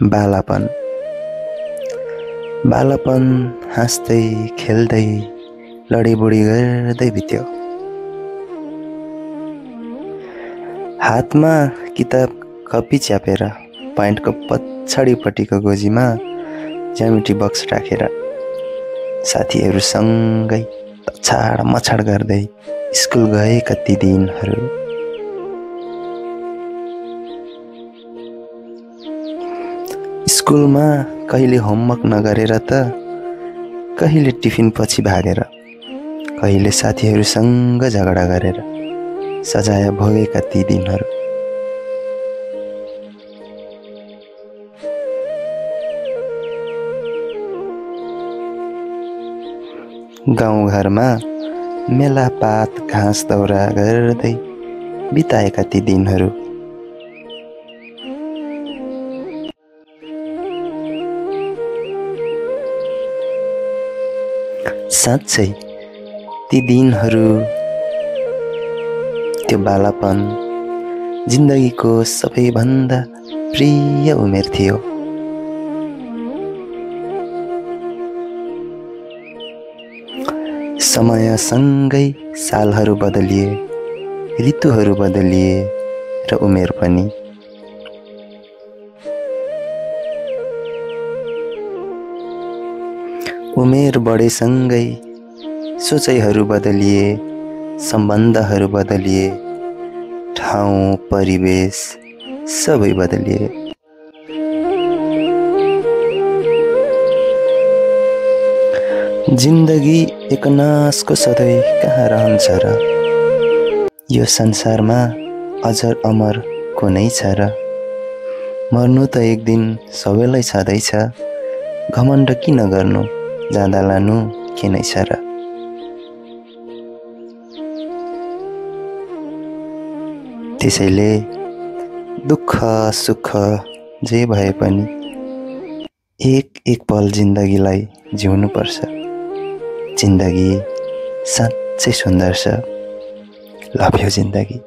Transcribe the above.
बालापन बालापन हाँस्दै खेल्दै लडीबुडी गर्दै बित्यो। हातमा किताब कपी च्यापेर प्यान्टको पछाडिपट्टिको गोजीमा ज्यामिट्री बक्स राखेर साथीहरूसँगै तछाड मछाड गर्दै स्कुल गएका ती दिनहरू। स्कुलमा कहिले होमवर्क नगरेर त कहिले टिफिन पछि भागेर कहिले साथीहरूसँग झगडा गरेर सजाय भोगेका ती दिनहरू। गाउँघरमा मेलापात घाँस दौरा गर्दै बिताएका ती दिनहरू। साँच्चै ती दिनहरू, त्यो बालापन जिन्दगीको सबैभन्दा प्रिय उमेर थियो। समयसँगै सालहरू बदलिए, ऋतुहरू बदलिए र उमेर पनि। उमेर बढेसँगै सोचाइहरू बदलिए, सम्बन्धहरू बदलिए, ठाउँ परिवेश सबै बदलिए। जिन्दगी एकनासको सधैँ कहाँ रहन्छ र? यो संसारमा अजर अमर कुनै छ र? मर्नु त एक दिन सबैलाई छँदैछ, घमण्ड किन गर्नु, जाँदा लानु के नै छ र? त्यसैले दुःख सुख जे भए पनि एक एक पल जिन्दगीलाई जिउनु पर्छ। जिन्दगी साँच्चै सुन्दर छ। लभ यु जिन्दगी।